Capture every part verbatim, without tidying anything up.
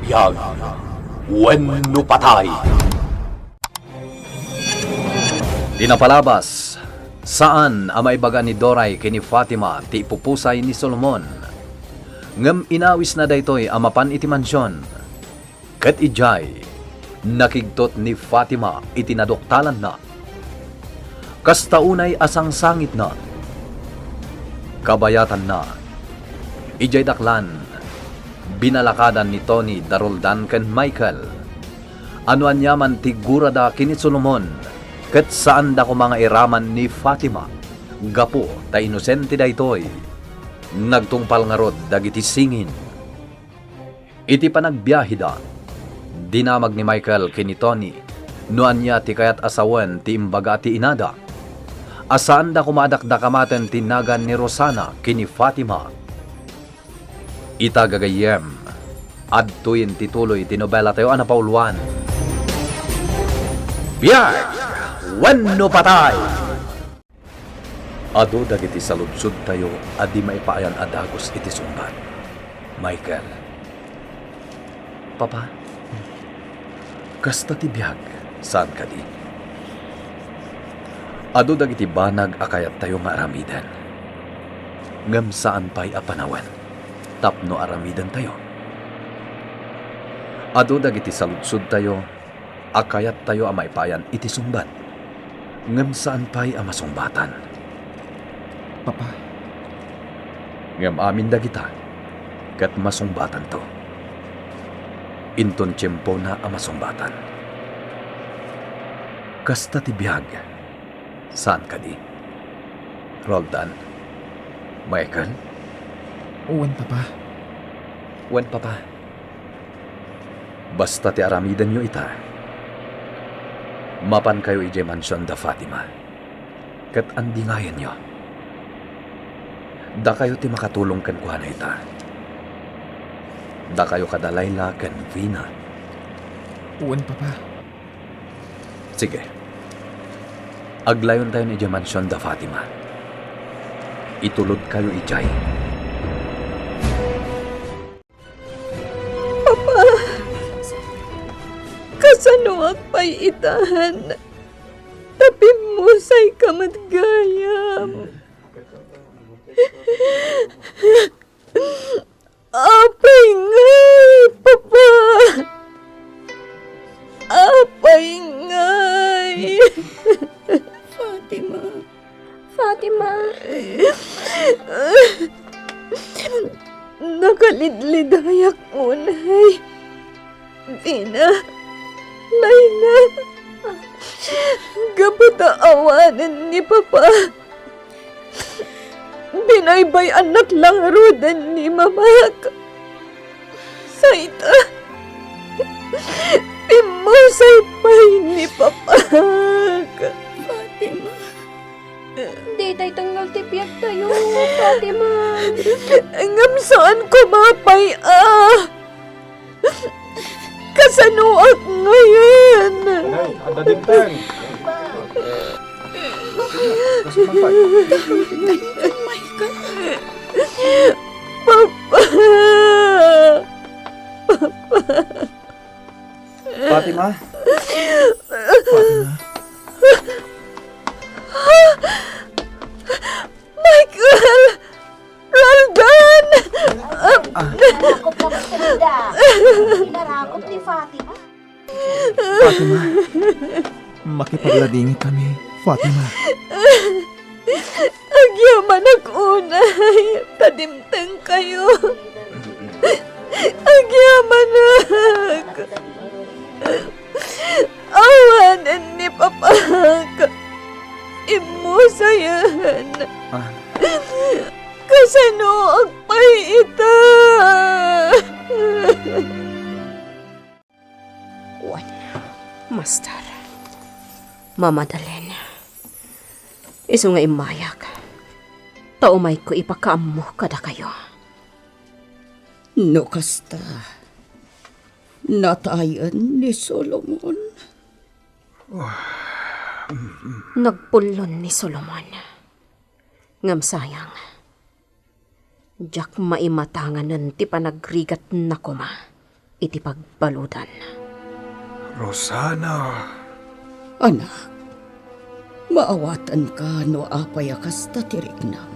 Biag wenno patay. Ti napalabas, saan a maibaga ni Doray ken ni Fatima ti ipupusay ni Solomon. Ngem inawisna daytoy a mapan iti mansion. Ket idiay, nakigtot ni Fatima iti naduktalanna. Kasta unay a sangsangitna. Kabayatanna, idiay daklan, binalakadan ni Tony da Roldan ken Michael. No aniaman ti gurada ken ni Solomon, ket saanda koma nga iraman ni Fatima, gapu ta inosente daytoy. Nagtungpal ngarud dagiti singin. Iti panagbiaheda, dinamag ni Michael ken ni Tony no ania ti kayat a sawen ti imbaga ti inada. A saanda koma a dakdakamaten ti nagan ni Rosana ken ni Fatima. Ita gagayyem, adtoyen ti tuloy ti nobelatayo a napauluan. Biag wenno patay! Adu dagiti saludsodtayo a di maipaayan a dagus iti sungbat. Michael. Papa, kasta ti biag, saan kadi? Adu dagiti banag a kayattayo nga aramiden. Ngem saan pay a panawen tapno aramidentayo. Adu dagiti saludsodtayo a kayattayo a maipayan iti sungbat, ngem saan pay a masungbatan. Papa. Ngem amin dagita, ket masungbatanto. Inton tiempona a masungbatan. Kasta ti biag, saan kadi? Roldan? Michael? Wen, Papa. Wen, Papa. Basta ti aramidenyo ita, mapankayo idiay mansion da Fatima, ket andingayenyo. Dakayo ti makatulong kenkuana ita. Dakayo kada Laila ken Vina. Wen, Papa. Sige. Aglayontayon idiay mansion da Fatima. Itulodkayo idiay. Papa, kasanoak pay itan? Ta pimmusayka met gayam. Apay ngay, Papa? Apay ngay? Fatima. Fatima. Nakalidlidayak unay. Vina, Laila, gapu ta awanen ni Papa, binaybay-annak la ngaruden ni Mamak. Sayta, pimmusay pay ni Papak. Fatima. Ditay tengngel ti biagtayo, Fatima. Ngem saan koma pay a. Kasanoak ngayen? Nay, adda dimteng. Kasanoak pay? Michael. Papa. Fatima. Fatima. Michael! Roldan! Narakop ka ba talaga? Narakop ni Fatima. Fatima, makipagladingit kami, Fatima. Agyamanak unay, ta dimtengkayo. Agyamanak. Awanen ni Papak. Immusayen. Ah. Kasanoak pay ita? Wen, Master. Mama Madalena. Isu nga immayak. Ta umayko ipakaammo kadakayo. No kasta, natayen ni Solomon. Nagpullon ni Solomon. Ngem sayang, diak maimatanganen ti panagrigatna koma. iti pagbaludan. Rosana. Anak, maawatanka no apay a kasta ti riknam.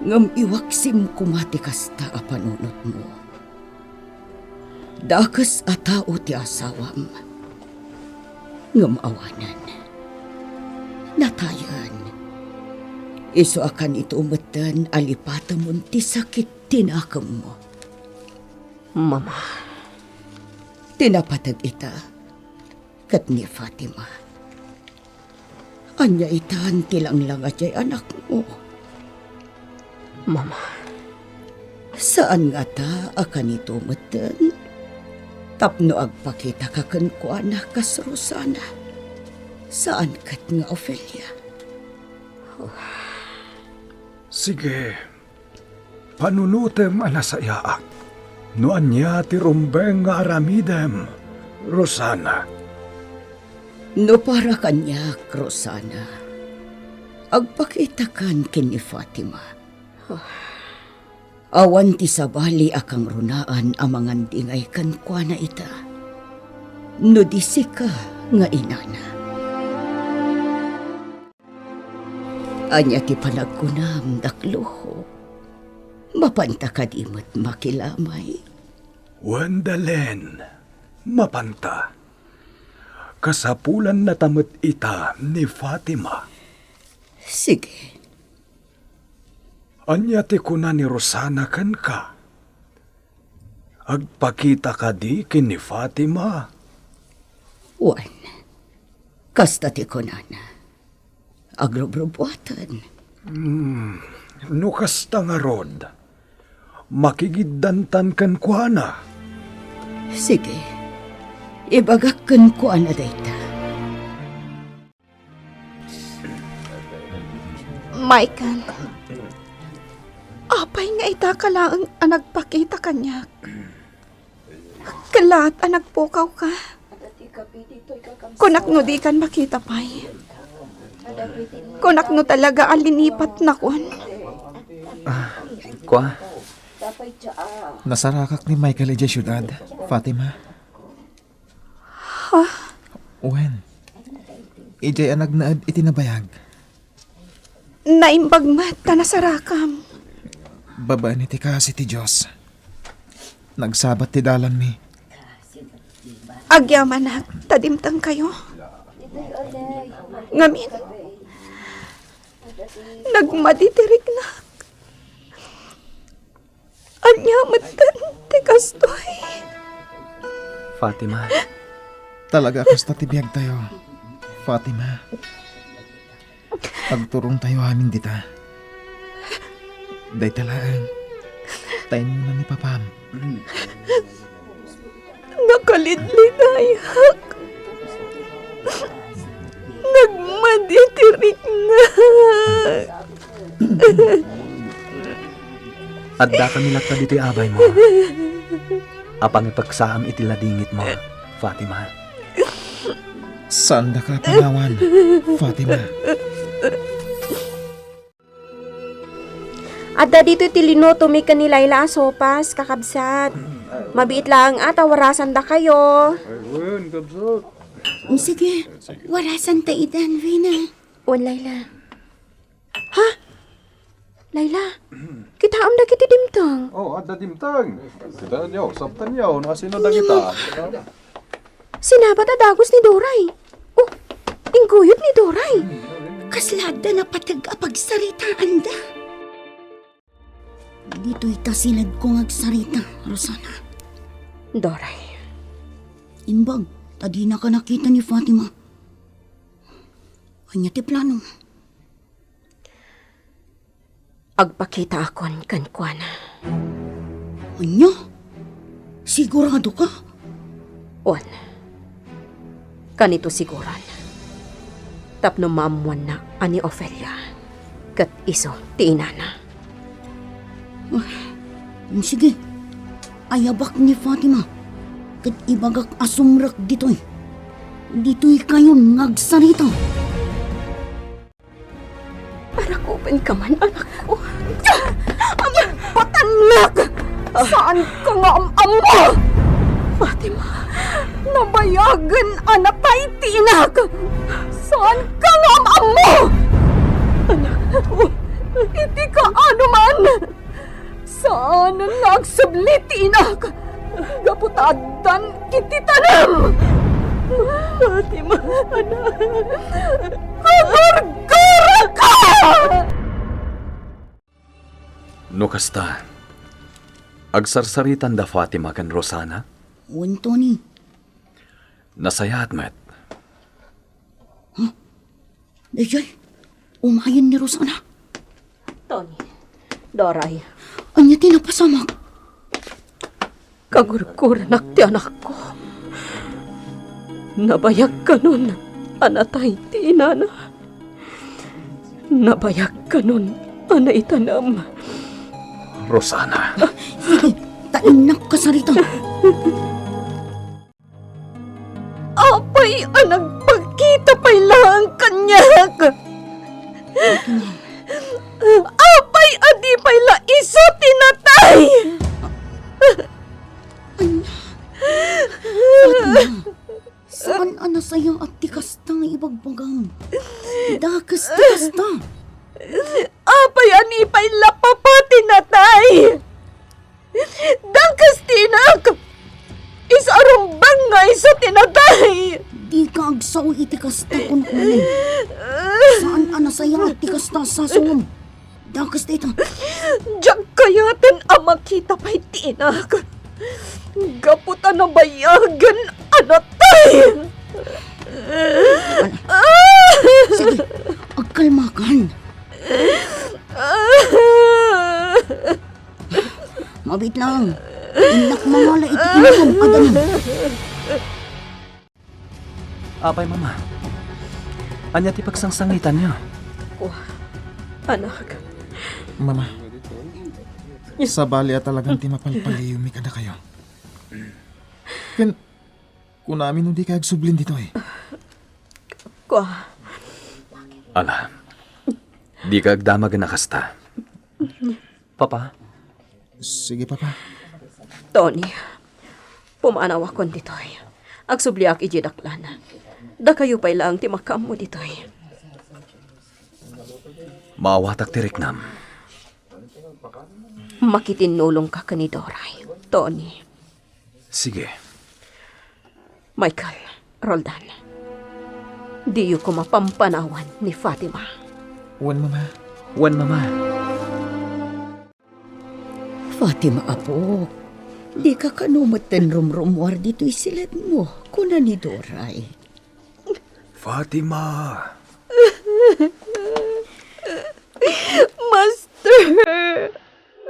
Ngem iwaksim koma ti kasta a panunotmo. Dakes a tao ti asawam. Ngem awanen. Natayen. Isu a kanito metten a lipatemon ti sakit ti nakemmo. Mama. Ti napateg ita, ket ni Fatima. Ania itan ti langlanga diay anakmo? Mama. Saan ngata a kanito metten? Tapno agpakitaka kenkuana kas Rosana. Saan ket nga Ofelia. Sige. Panunotem a nasayaat. No ania ti rumbeng nga aramidem, Rosana. No para kaniak, Rosana, agpakitakan ken ni Fatima. Awan ti sabali a kangrunaan a mangandingay kenkuana ita. No di sika nga inana. Ania ti panagkunam, dakluko? Mapanta kadi met makilamay? Wen, Dalen, mapanta. Kasapulannata met ita ni Fatima. Sige. Ania ti kuna ni Rosana kenka? Agpakita kadi ken ni Fatima? Wen, kasta ti kunana. Agrubrubuaten. Hmm, no kasta ngarud, makigiddantan kenkuana. Sige, ibagak kenkuana dayta. Michael, apay nga itaka laeng a nagpakita kaniak? Ket laat a nagpukawka. Kunak no dikan makita pay. Kunak no talaga a linipatnakon. Ah, kua? Nasarakak ni Michael idiay siudad, Fatima. Ha? Wen, idiay a nagnaed iti nabayag. Naimbag met ta nasarakam. Babaen iti kaasi ti Dios, nagsabat ti dalanmi. Agyamanak ta dimtengkayo. Ngamin, nagmadi ti riknak. Ania metten ti kastoy? Fatima. Talaga a kasta ti biagtayo, Fatima. Agturongtayo amin dita. Dayta laeng, ta immuna ni papam. Nakalidlidayak. Nagmadi ti riknak. Addakami latta ditoy abaymo. Apangipeksaam iti ladingitmo, Fatima. Saandaka a panawan, Fatima. Adda ditoy ti linutomi ken ni Laila a sopas, kakabsat. Mabiit laeng a ta warasandakayo. Ay, wen, kabsat. Mm, sige, warasanta idan, Vina. Wen, Laila. Ha? Laila, kitaem dagiti dimteng. Oh, adda dimteng. Kitaenyo, saptanyo, no asino dagita. Sinabat a dagus ni Doray. Oh, ingguyod ni Doray. Kasla adda napateg a pagsaritaanda. Ditoy ta sinedko nga agsarita, Rosana. Doray. Imbag, ta dinaka nakita ni Fatima. Ania ti plano? Agpakitaakon kenkuana. Ania? Siguradoka? Wen. Kanito siguron. Tapno maammoanna a ni Ofelia ket isu ti inana. Ah, sige. Ayabak ni Fatima ket ibagak a sumrek ditoy. Ditoykayon nga agsarita. Parakupenka man, anakko. Ama! Patangnak! Saanka nga am-ammo! Fatima, nabayagen a natay ti inak! Saanka nga am-ammo! Anakko, iti kaano man! Saanen nga agsubli ti inak gapu ta addan iti tanem! Fatima, anak! Kagurguraka! No kasta, agsarsaritan da Fatima ken Rosana? Wen, Tony. Nasayaat met. Huh? Daydiay, umayen ni Rosana. Tony, Doray. Ania ti napasamak? Kagurguranak ti anakko. Nabayag kanon a natay ti inana. Nabayag kanon a naitanem. Rosana. Sige, ta innak kasarita. Apay a nagpakita pay laeng kaniak? Apay a di pay la isu ti natay? Ania? Fatima, saan a nasayaat ti kasta nga ibagbagam. Dakes ti kasta. Apay a ni pay la papa ti natay? Dakes ti inak! Isu a rumbeng nga isu ti natay! Dika agsao iti kasta, kunkunen. Saan a nasayaat ti kasta, sasawem. Dakes dayta. Diak kayaten a makita pay ti inak. Gapu ta nabayagen a natay. Sige, agkalmakan. Mabiit lang. Innak mangala iti inukom a danum. Apay, Mama? Ania ti pagsangsangitanyo? Kua, anak. Mama, sabali a talagan ti mapalpaliwmi kadakayo. Ken, kunami no dika agsublin ditoy. Kua. Ala, dika agdamagen a kasta. Papa? Sige, Papa. Tony, pumanawakon ditoy. Agsubliak idiay daklan. Dakayo pay laeng ti makaammo ditoy. Maawatak ti riknam. Makitinnulongka ken ni Doray, Tony. Sige. Michael, Roldan, diyo koma pampanawan ni Fatima. Wen, Mama. Wen, Mama. Fatima, apok, dika kano metten rumrummuar ditoy siledmo, kuna ni Doray. Fatima! Master!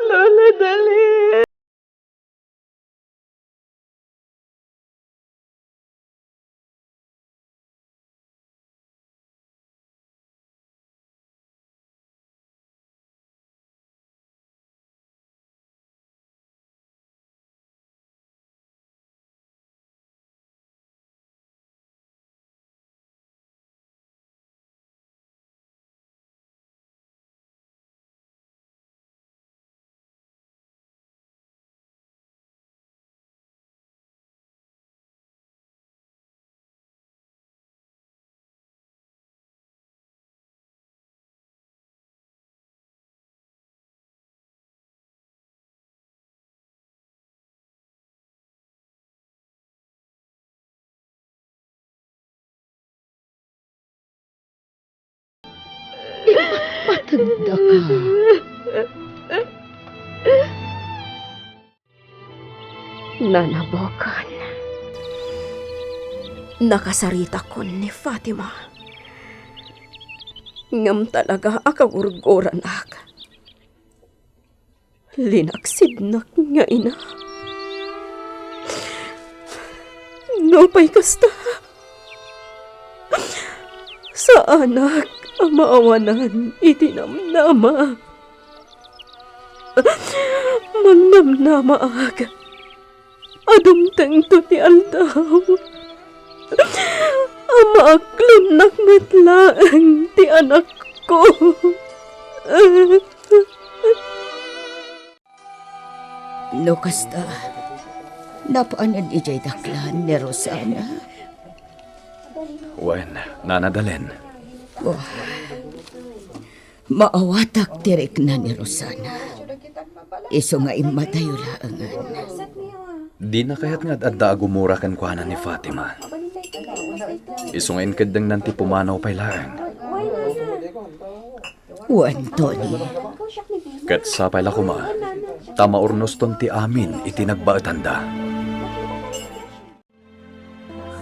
Lola, dali! Ipatpateg daka. Nanabokan. Nakasaritakon ni Fatima. Ngem talaga a kagurguranak. Linaksidnak nga ina. Nupay kasta, saanak a maawanan iti namnama. Mangnamnamaak a dumtengto ti aldaw a maaklonnak met laeng ti anakko. No kasta, napanen idiay daklan ni Rosana? Wen, Nana Dalen. Wah, maawatak ti rikna ni Rosana. Isu nga immatayo laengen. Dina kayat nga ad-adda a gumura kenkuana ni Fatima. Isu nga inkeddengnan ti pumanaw pay laeng. Wen, Tony. Ket sapay la koma, ta maurnoston ti amin iti nagbaetanda.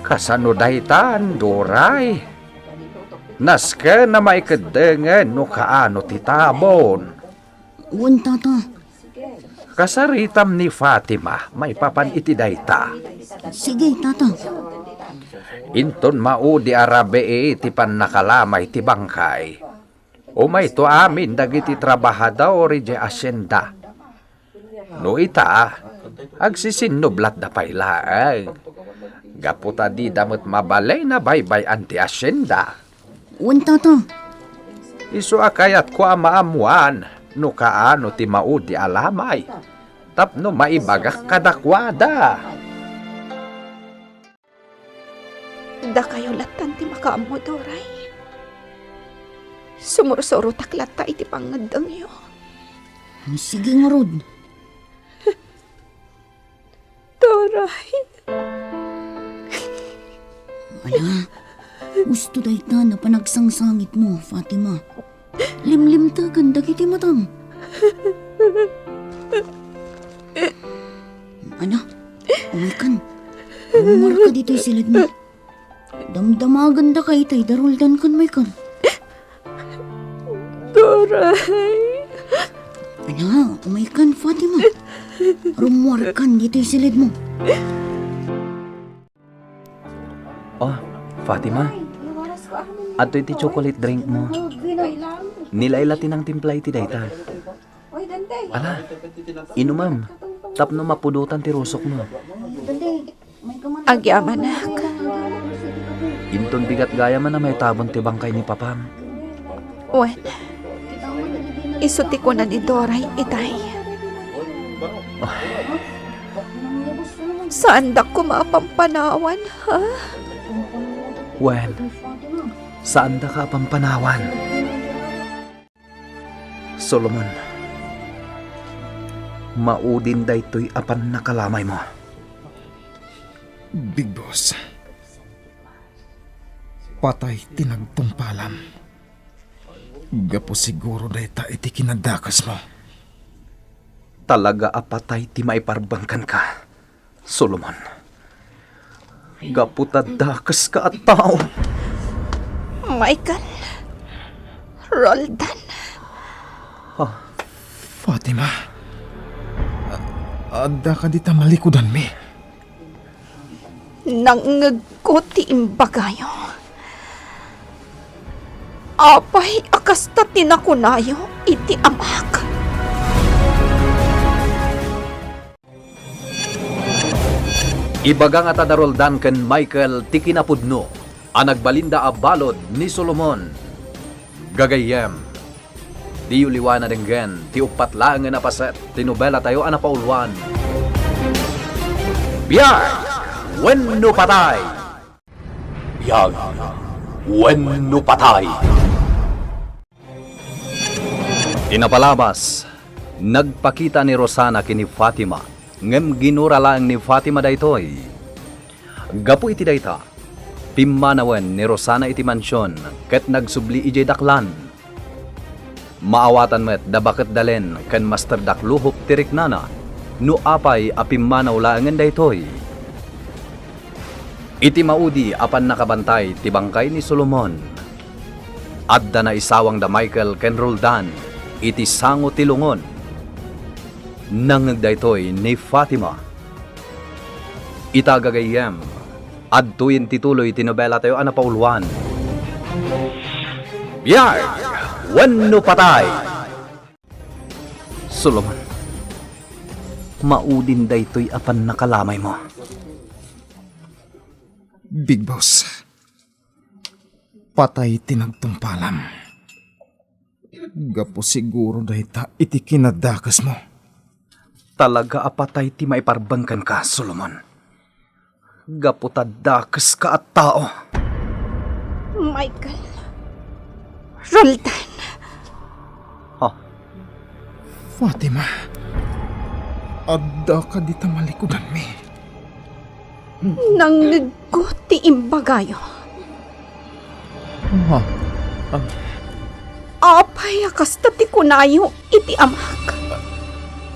Kasano daytan, Doray? Nasken a maikeddengen no kaano ti tabon. Wen, Tata. Kasaritam ni Fatima maipapan iti dayta. Sige, Tata. Inton maudi a rabii ti pannakalamay ti bangkay, umayto amin dagiti trabahador idiay asienda. No ita, agsisinnublatda pay laeng. Gapu ta dida met mabalin a baybay-an ti asienda. Wen, Tata. Isu a kayatko a maammuan no kaano ti maudi a lamay tapno maibagak kadakuada. Dakayo lattan ti makaammo, Doray. Sumursurotak latta iti pangngeddengyo. Sige ngarud. Doray. Ala, husto dayta a panagsangsangitmo, Fatima. Limlimtegen dagiti matam. Ala, umaykan. Rummuarka ditoy silidmo. Damdamagandaka itay da Roldan ken Michael. Doray. Ala, umaykan, Fatima. Rummuarkan ditoy silidmo. Oh, Fatima. Adtoy ti chocolate drink mo. Ni Laila ti nangtimpla iti dayta. Ala, inumam, tapno mapudotan ti rusokmo. Agyamanak. Inton bigat gayam a maitabon ti bangkay ni Papam. Wen, isu ti kuna ni Doray itay. Saandak koma a pampanawan, ha? Wen, saandaka a pampanawan. Solomon, maudin daytoy a pannakalamaymo. Big Boss, patay ti nagtungpalam. Gapu siguro dayta iti kinadakesmo. Talaga a patay ti maiparbeng kenka, Solomon. Gapu ta dakeska a tao. Michael, Roldan. Ah. Fatima, a-, adda kadi ta malikudanmi? Nangngegko ti imbagayo. Apay a kasta ti nakunayo iti amak? Ibaga ngata da Roldan ken Michael ti kinapudno a nagbalinda a balud ni Solomon. Gagayyem, diyo liwa a denggen ti uppat laengen a paset ti nobelatayo a napauluan, Biag wenno Patay! Biag wenno Patay! Ti napalabas, nagpakita ni Rosana ken ni Fatima, ngem ginura laeng ni Fatima daytoy. Gapu iti dayta, pimmanawen ni Rosana iti mansion ket nagsubli idiay daklan. Maawatan met da Baket Dalen ken Master Dakluhop ti riknana no apay a pimmanaw laengen daytoy. Iti maudi a pannakabantay ti bangkay ni Solomon, adda naisawang da Michael ken Roldan iti sango ti lungon. Nangngeg daytoy ni Fatima. Ita gagayyem, adtoyen ti tuloy ti nobelatayo a napauluan, Biag wenno Patay! Solomon, maudin daytoy a pannakalamaymo. Big Boss, patay ti nagtungpalam. Gapu siguro dayta iti kinadakesmo. Talaga a patay ti maiparbeng kenka, Solomon. Gapu ta dakeska a tao. Michael. Roldan. Ha? Fatima, addaka dita malikudanmi. Nangngegko ti imbagayo. Ma, ah. Apay a kasta ti kunayo iti amak?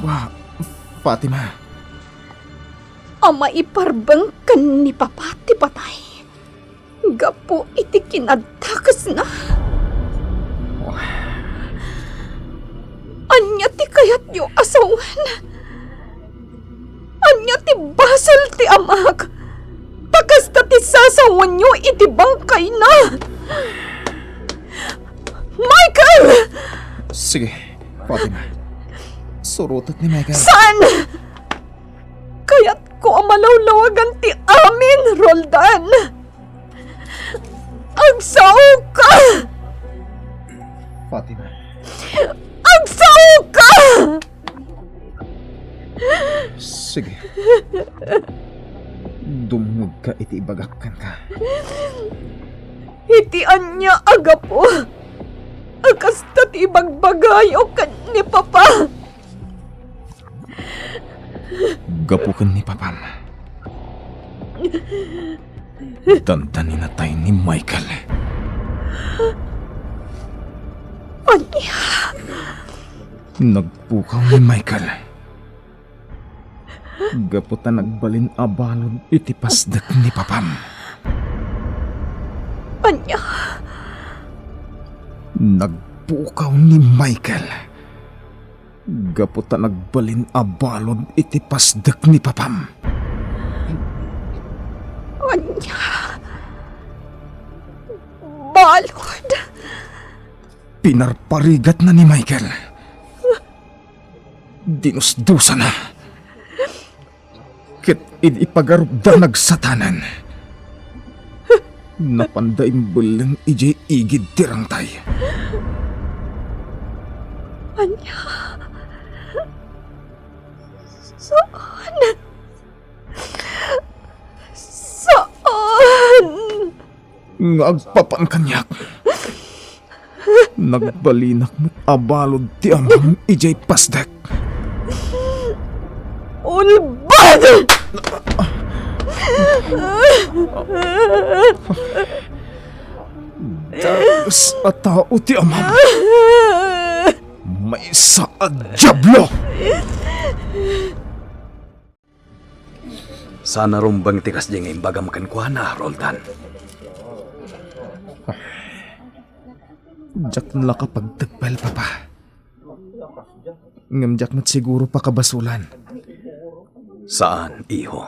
Wa, Fatima. A maiparbeng ken ni Papa ti patay gapu iti kinadakesna. Ania ti kayatyo a sawen? Ania ti basol ti amak? Ta kasta ti sasawenyo iti bangkayna. Michael! Sige, Fatima. Surotek ni Michael. Saan? Kayatko a malawlawagan ti amin, Roldan. Agsaoka! Fatima. Agsaoka! Sige. Dumngegka iti ibagak kenka. Iti ania a gapu a kasta ti ibagbagayo ken ni Papa? Gapu ken ni Papam, dandaninatay ni Michael. Ania? Nagpukaw ni Michael gapu ta nagbalin a balud iti pasdek ni Papam. Ania? Nagpukaw ni Michael gapu ta nagbalin a balud iti pasdek ni Papam. Ania? Balud? Pinarparigatna ni Michael. Dinusdusana. Ket idi ipagarupda nagsatanan, napanda imbelleng idiay igid ti rangtay. Ania? Saan? Saan? Nga agpapan kaniak. Nagbalinak met a balud ti amam idiay pasdek. Ulbod! Dakes a tao ti amam. Maysa a diablo! Saan a rumbeng ti kasdi nga imbagam kenkuana, Roldan. Diak la kapagteppel, Papa. Ngem diak met siguro pakabasolan. Saan, iho.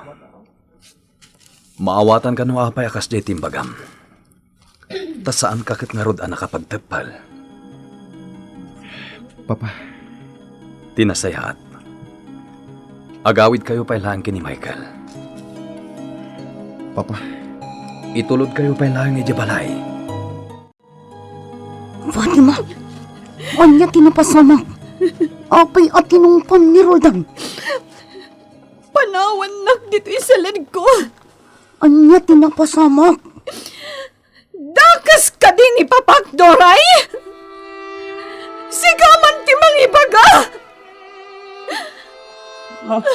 Maawatanka no apay a kasdiay ti imbagam. Ta saanka ket ngarud a nakapagteppel. Papa. Ti nasayaat, agawidkayo pay laeng ken ni Michael. Papa. Itulodkayo pay laeng idiay balay. Fatima, ania ti napasamak? Apay a tinungpam ni Roldan? Panawannak ditoy saledko. Ania ti napasamak? Dakes kadi ni Papak, Doray? Sika man ti mangibaga! Ah.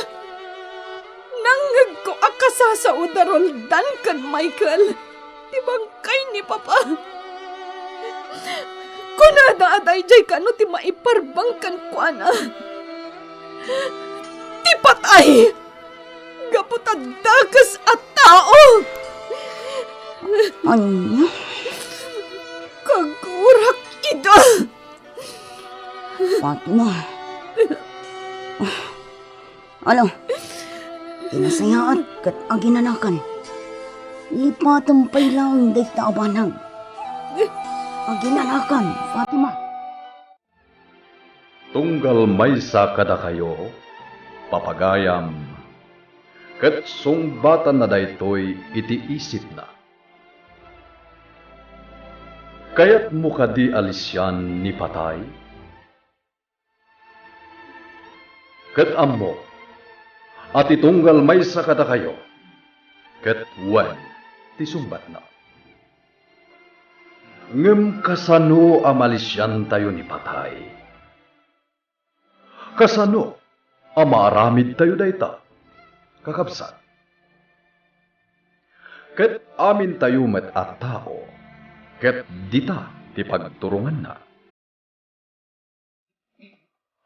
Nangngegko a kasasao da Roldan ken Michael ti bangkay ni Papa. Kunada a daydiay kano ti maiparbeng kenkuana. Ti patay! Gapu ta dakes a tao! Ania? Kagurak ida! Fatima. Ala, ti nasayaat ket aginanakan. Ipatem pay laeng dayta a banag. Aginanakan, Fatima. Tunggal maysa kadakayo, papagayam, ket sungbatanna daytoy iti isipna. Kayatmo kadi a lisian ni patay? Ket ammo a ti tunggal maysa kadakayo ket wen ti sungbatna. Ngem kasano a malisiantayo ni patay? Kasano a maaramidtayo dayta, kakabsat? Ket amintayo met a tao, ket dita ti pagturonganna.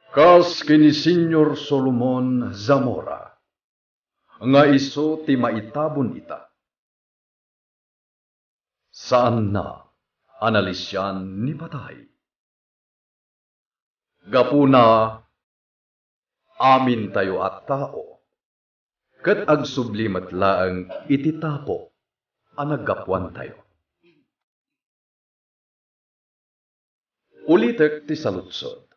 Kas ken ni Señor Solomon Zamora, nga isu ti maitabon ita. Saanna a nalisian ni patay. Gapuna, amintayo a tao, ket agsubli met laeng iti tapo a naggapuantayo. Ulitek ti saludsod.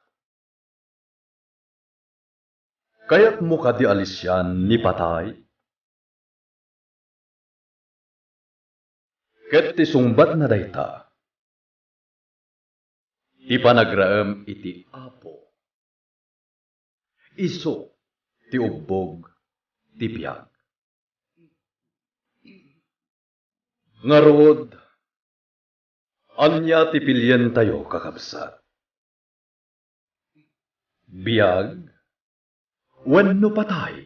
Kayatmo kadi a lisian ni patay? Ket ti sungbatna dayta, ti panagraem iti Apo. Isu ti ubbog ti biag. Ngarud, ania ti pilientayo, kakabsat? Biag wenno patay?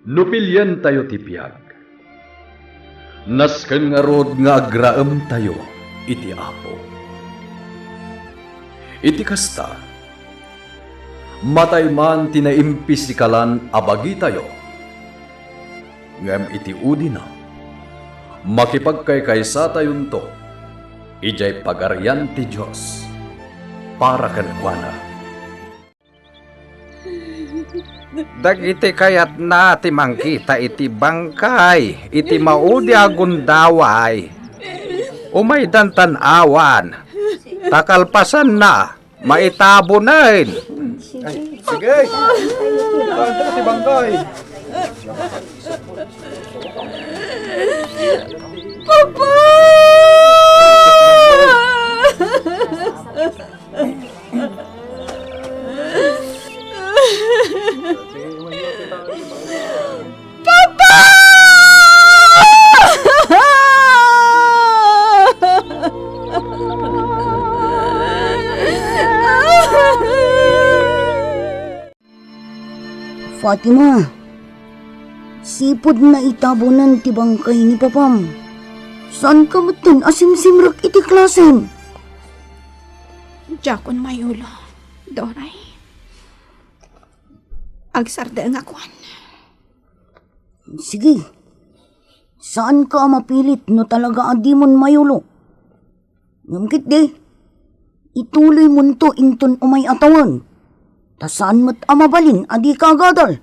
No pilientayo ti biag, nasken ngarud nga agraemtayo iti Apo. Iti kasta, matay man ti naimpisikalan a bagitayo, ngem iti udina, makipagkaykaysatayonto idiay Pagarian ti Dios para kenkuana. Dagiti kayatna ti mangkita iti bangkay iti maudi a gundaway, umaydan tan awan, ta kalpasanna, maitabonen. Sige. Saan ti bangkay? Papa! Papa! Fatima, sipud naitabonen ti bangkay ni papam, saanka metten a simsimrek iti klasem? Diakon mayulo, Doray. Agsardengakon. Sige. Saanka a mapilit no talaga a dimon mayulo. Ngem ketdi, ituloymonto inton umay a tawen, ta saan met a mabalin a dika agadal.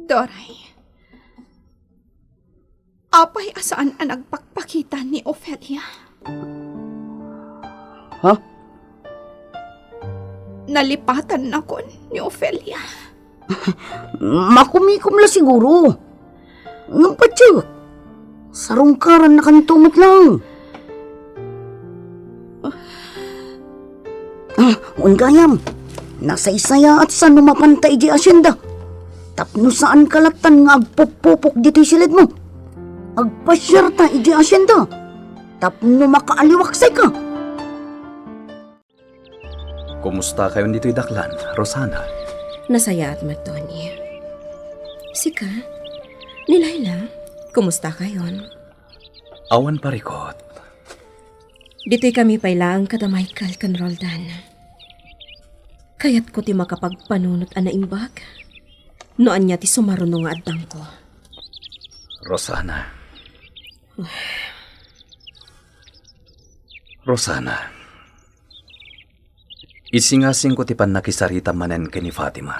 Doray, apay a saan a nagpakpakita ni Ofelia? Ha? Nalipatannakon ni Ofelia. Makumikom la siguro. Ngem patiek, sarungkarannakanto met laeng. Ah, wen gayam, nasaysayaat sa no mapanta idiay asienda. Tapno saanka lattan nga agpuppupok ditoy silidmo. Agpasiarta idiay asienda. Tapno makaaliwaksayka. Kumustakayon ditoy daklan, Rosana? Nasayaat met, Tony. Sika? Ni Laila, kumustakayon? Awan parikut. Ditoy kami pay laeng kada Michael ken Roldan. Kayatko ti makapagpanunot a naimbag no ania ti sumaruno nga addangko. Rosana. Rosana. Isingasingko ti pannakisaritam manen ken ni Fatima.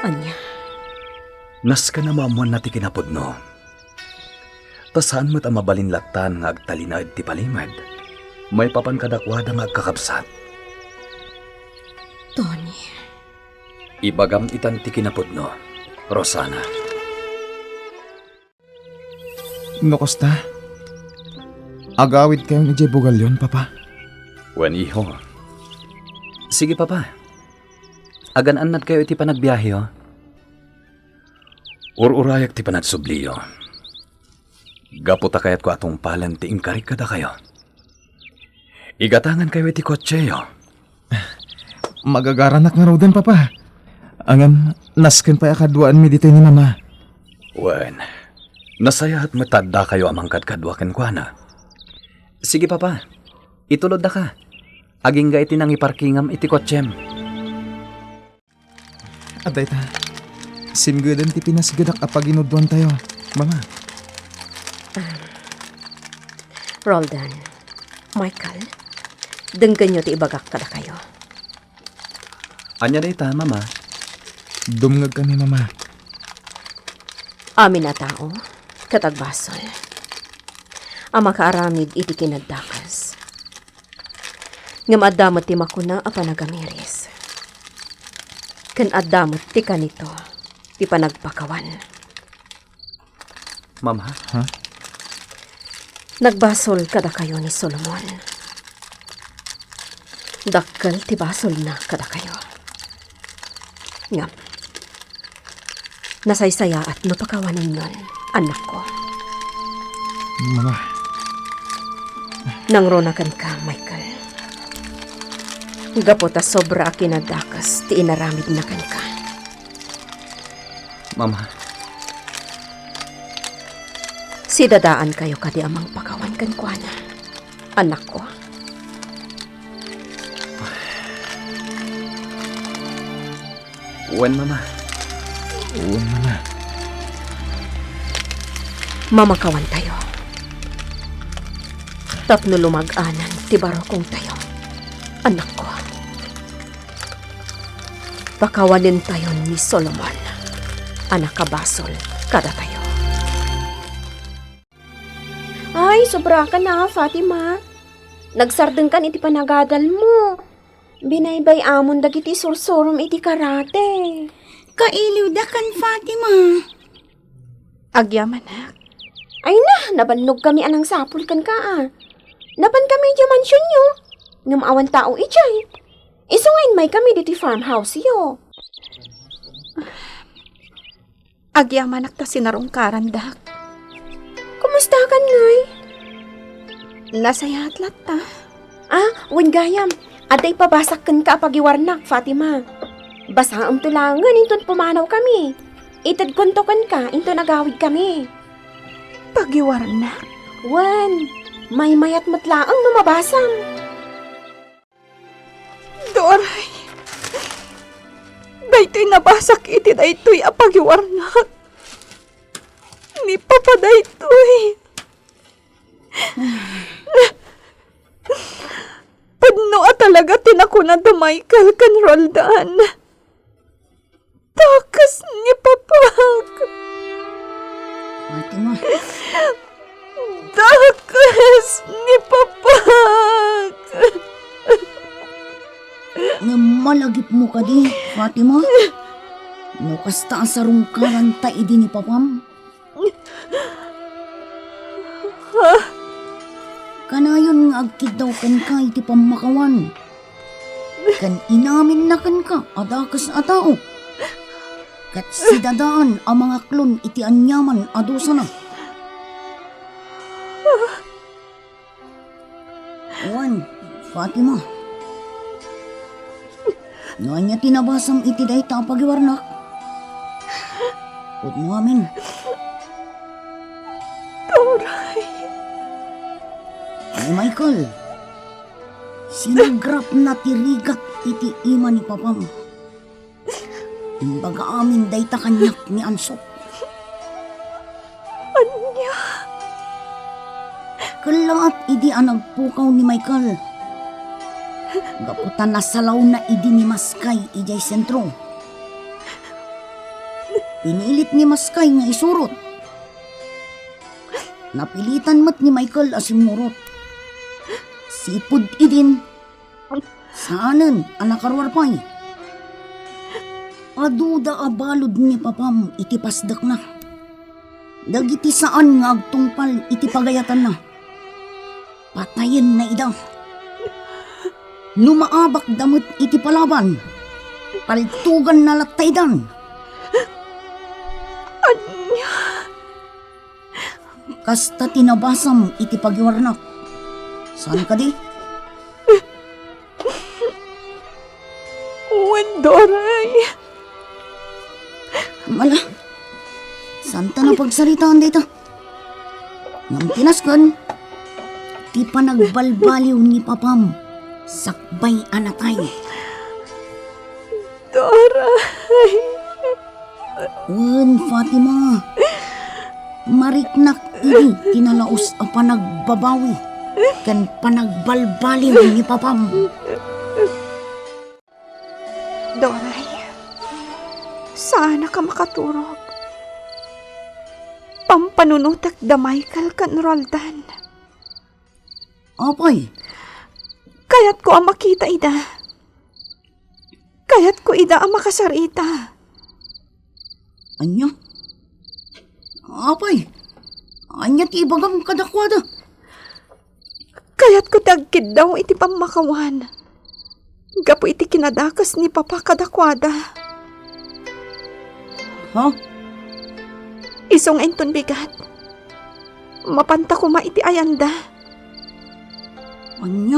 Ania? Nasken a maammoanna ti kinapudno. Ta saan met a mabalin lattan nga agtalinaed ti palimed maipapan kadakuada nga agkakabsat. Tony. Ibagam itan ti kinapudno, Rosana. No kasta, Agawidkayon idiay bugalyon, Papa? Wen, iho. Sige, Papa. Agan-annadkayo iti panagbiaheyo. Ur-urayak ti panagsubliyo. Gapu ta kayatko a tungpalen ti inkarik kadakayo. Igatangankayo iti kotseyo. Magagaranak ngaruden, Papa. Ngem nasken pay a kaduaenmi ditoy ni Mama. Wen, nasayaat met ta addakayo a mangkadkadua kenkuana. Sige, Papa. Ituloddaka. Agingga iti nangiparkingam iti kotsem. Adda ita. Simgeden ti pinasgedak a paginuduantayo, Mama. Roldan, Michael, denggenyo ti ibagak kadakayo. Ania dayta, Mama? Dumngegkami, Mama. Amin a tao, ket agbasol a makaaramid iti kinaddakas. Ngem adda met ti makuna a panagamiris. Ken adda met ti kanito ti panagpakawan. Mama? Ha? Nagbasol kadakayo ni Solomon. Dakkel ti basolna kadakayo. Ngem, nasaysayaat no pakawanenyon, annakko. Mama. Nangruna kenka, Michael. Gapu ta sobra a kinadakes ti inaramidna kenka. Mama. Sidadaankayo kadi a mangpakawan kenkuana, annakko? Wen, Mama. Wen, Mama. Mamakawantayo tapno lumag-anan ti barukongtayo, annakko. Pakawanentayon ni Solomon a nakabasol kadatayo. Ay, sobraka na, Fatima. Nagsardengkan iti panagadalmo. Binaybay-amon dagiti sursurom iti karate. Kailiwda kan Fatima. Agyamanak. Ay na, nabannogkami a nangsapul kenka a. Napankami idiay mansionyo. Ngem awan tao idiay. Isu nga immaykami ditoy farmhouse-yo. Agyamanak ta sinarungkarandak. Kumustakan ngay? Nasayaat latta. Ah, wen gayam, adda ipabasak kenka a pagiwarnak, Fatima. Basaemto laengen inton pumanawkami. Itedkonto kenka inton agawidkami. Pagiwarnak? Wen, maymayat met laeng no mabasam. Doray, daytoy nabasak iti daytoy a pagiwarnak. Ni Papa daytoy. Pudno a talaga ti nakuna da Michael ken Roldan. Dakes ni Papak. Fatima. Dakes ni Papak. Ngem malagipmo kadi, Fatima? No kasta a sarungkaranta idi ni Papam? Kanayon nga agkiddaw kenka iti pammakawan. Ken inaminna kenka a dakes a tao, ket sidadaan a mangaklon iti aniaman a dusana. Wen, Fatima, no ania ti nabasam iti dayta a pagiwarnak, pudno amin. Turay. Ni Michael, sinagrapna ti rigat iti ima ni Papam. Imbaga amin dayta kaniak ni Anso. Ania? Kellaat idi a nagpukaw ni Michael. Gapu ta nasalawna idi ni Maskay idiay sentro. Pinilit ni Maskay nga isurot. Napilitan met ni Michael a simmurot. Sipud idin, saanen a nakaruar pay. Aduda a balud ni Papam iti pasdekna. Dagiti saan nga agtungpal iti pagayatanna. Patayenna ida. No maabakda met iti palaban, paltuganna latta idan. Ania? Kasta ti nabasam iti pagiwarnak. Saan kadi? Wen, Doray. Mala, saan ta napagsaritaan dayta? Ngem ti nasken, ti panagbalbaliw ni papam sakbay a natay. Doray. Wen, Fatima. Mariknak idi ti nalaus a panagbabawi ken panagbalbaliw ni papam. Doray, saanak a makaturog. Pampanunotek da Michael ken Roldan. Apay? Kayatko a makita ida. Kayatko ida a makasarita. Ania? Apay, ania ti ibagam kadakuada? Kayatko ti agkiddaw iti pammakawan gapu iti kinadakes ni Papa kadakuada. Ha? Isu nga inton bigat, mapanta koma iti ayanda. Ania?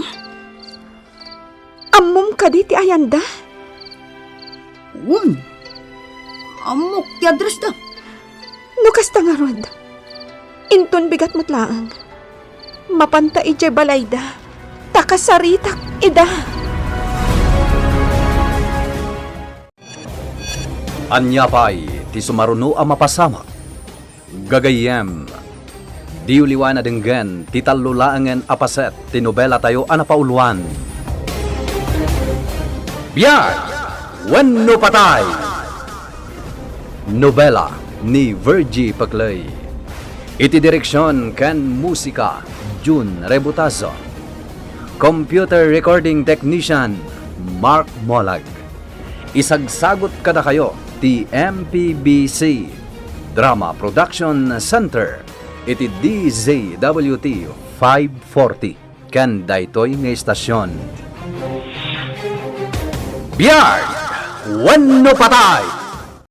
Ammom kadi ti ayanda? Wen, ammok ti addressda. No kasta ngarud, inton bigat met laeng, mapanta idiay balayda, ta kasaritak ida. Ania pay ti sumaruno a mapasamak? Gagayyem, diyo liwan a denggen ti tallo laengen a paset ti nobelatayo a napauluan, Biag wenno Patay. Nobela ni Virgie Pecley. Iti direksion ken musika, Jun Rebutazo. Computer recording technician, Mark Molag. Isagsagut kadakayo ti M P B C Drama Production Center iti D Z W T five forty ken daytoy nga istasion. Biag wenno Patay!